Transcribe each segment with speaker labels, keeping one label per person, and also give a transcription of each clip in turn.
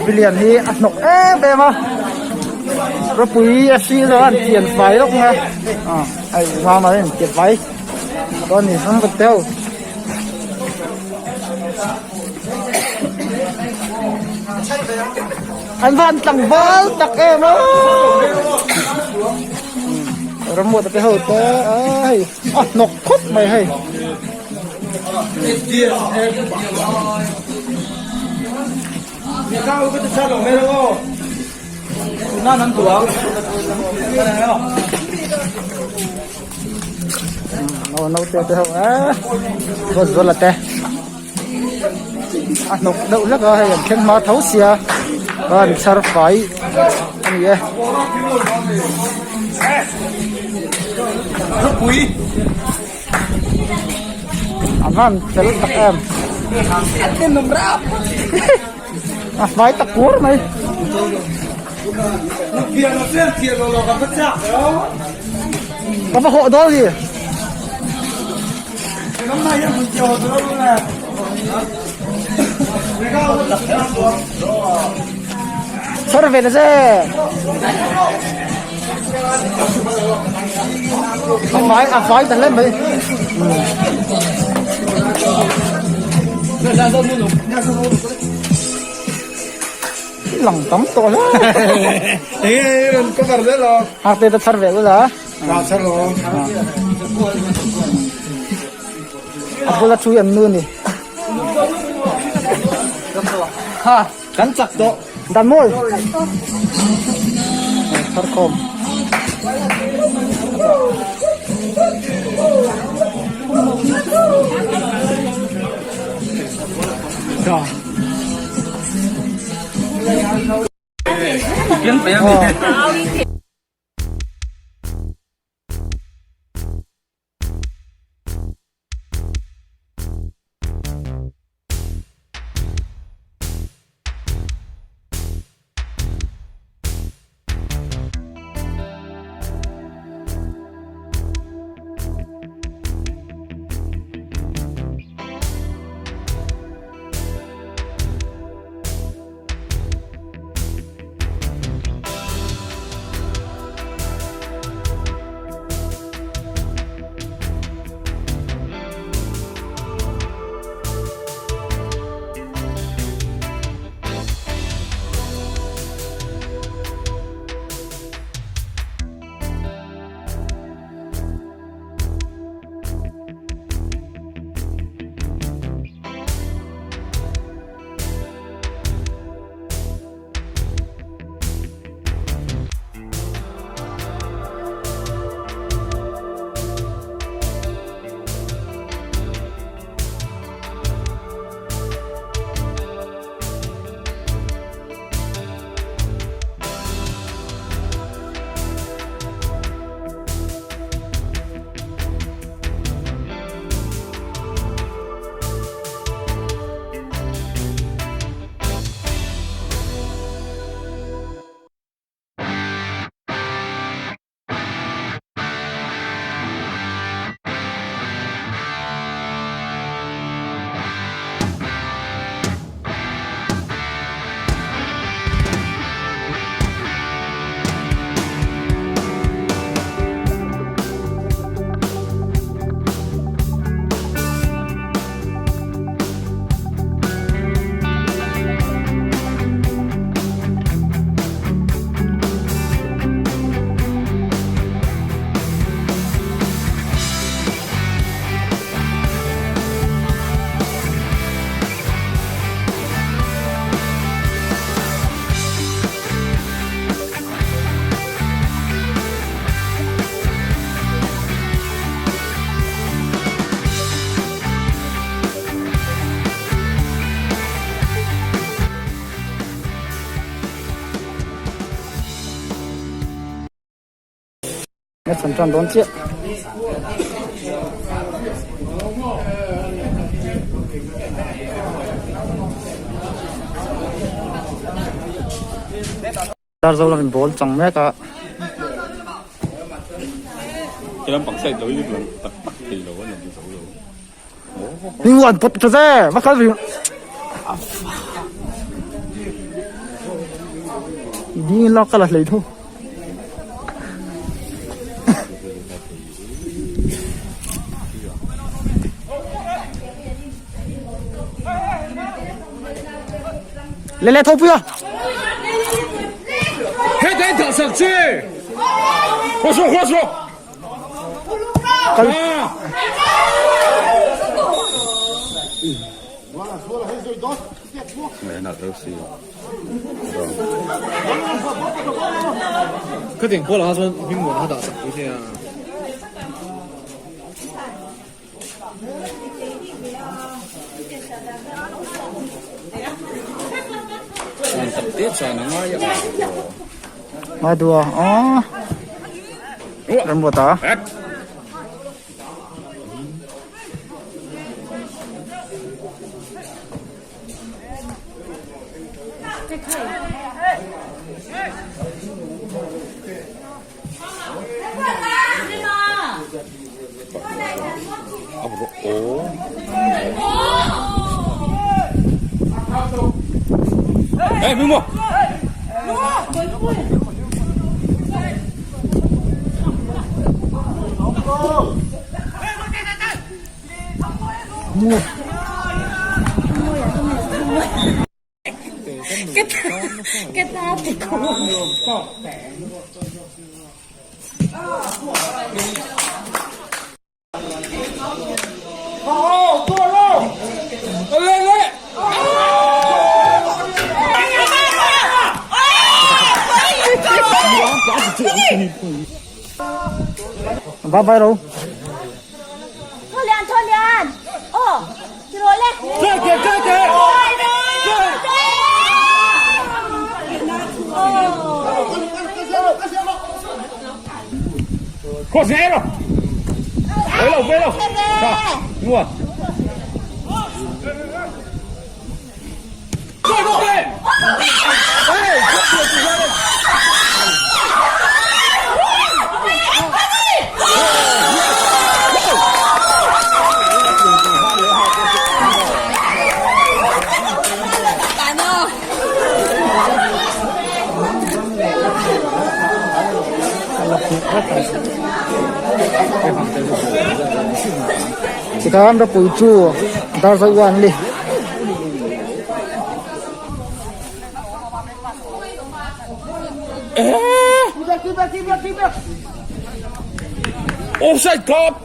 Speaker 1: Pavilion hi a hnawk em em a ropui FC zawng an pian fai lawk mai a hei zam ah hian an pian fai chuan ni hrang vek deuh. An van tlangval tak em a rammuat te ho te a hei a hnawk khawp mai hei. Naute te ho eh zawt zawt la te a hnawk deuh hlek a hei an thleng hma tho sia an chhar fai a ni e. A van fel tak em. A fai tak kur mai. Ka va hawh dawn hi. Chhar ve na che. A fai a fai ta hle mai. Lang tam tawh hle. Hak te ta chhar ve ula. A bula thu hi an nu a ni. Ha. Kan chak tawh. Dan mawi. Thar khawm. Ờ. Match an tan dawn chiah. Dar zo lovin ball chang mek a.
Speaker 2: He lampang side lo hi lang tak tak thei lo a lang zo lo.
Speaker 1: Ni uan pawt tha che va kal ve. Ding in lak ka la hlei tho. Le le tho pui a.
Speaker 2: He te thah sak chi. Khaw suh khaw suh.
Speaker 1: Kal.
Speaker 3: Khatiang pawl ah chuan hming muan a dah sak pui hle a.
Speaker 1: Ngai duh a aw Ramruat a. Bye bye ro. Tikhan ropui chu darzo an ni.
Speaker 2: Offside cop.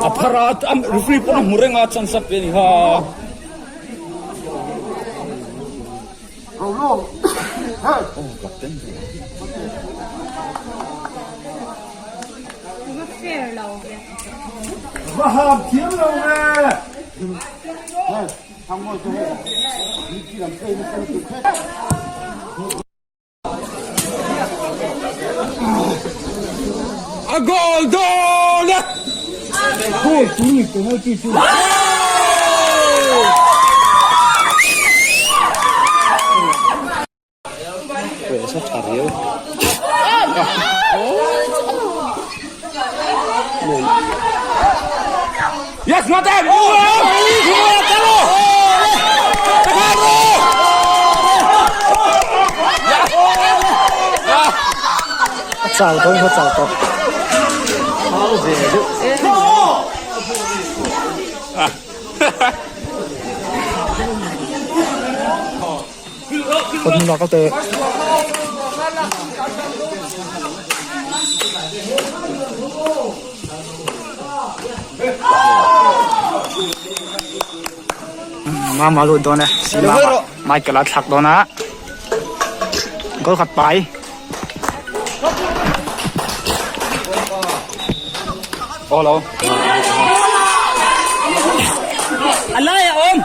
Speaker 2: A phar a referee pawh a hmu reng a chance a pe a ni kha. A goal dawn e! Yes, not them!
Speaker 1: A chau dawn kha chau tawh. Kawt hmun ah kal teh. Mama lut dawn e si mama Michael a thlak dawn a goal khat pai.
Speaker 2: Hello. A lai a awm.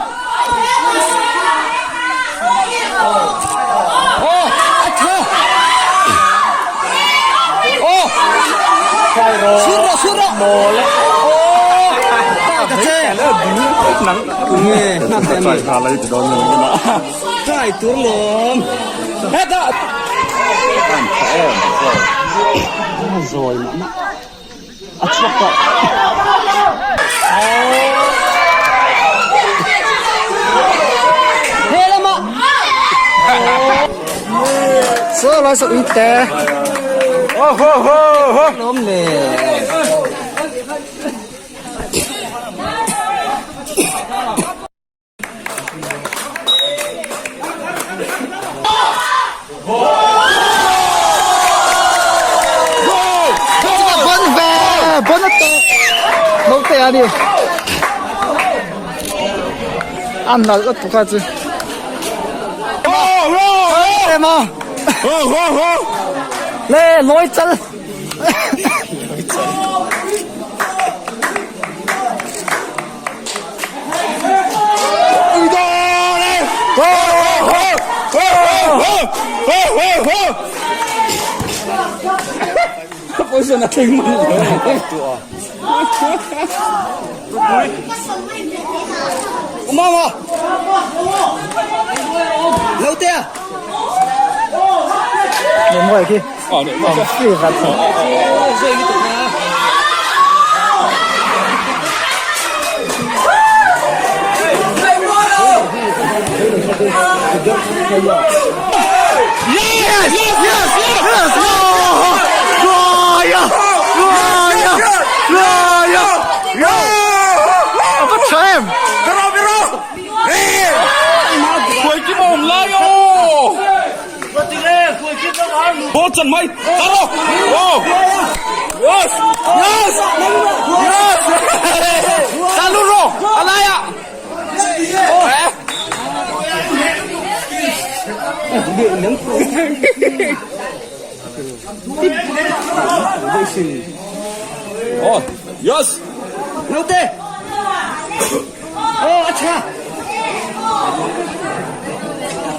Speaker 1: Saw lai saw ui te. Bon ve bon a tawh naute a ni a nalh lutuk a chu emaw le lawi chal.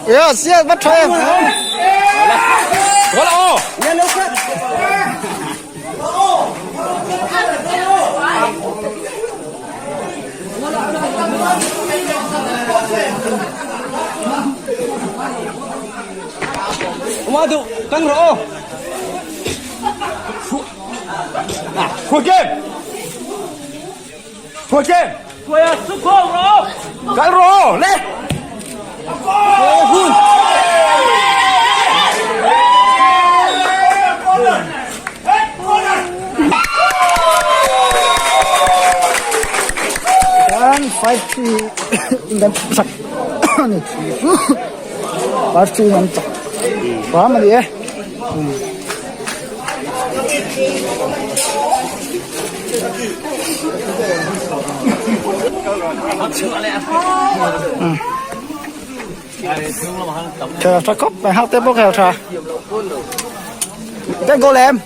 Speaker 1: Yes, yes, bắt cho em. Chuan 5-3 in kan chak a ni 5-3 in an chak hram a ni e. Khel tha khawp mai hak te pawh khel tha Cái goal em.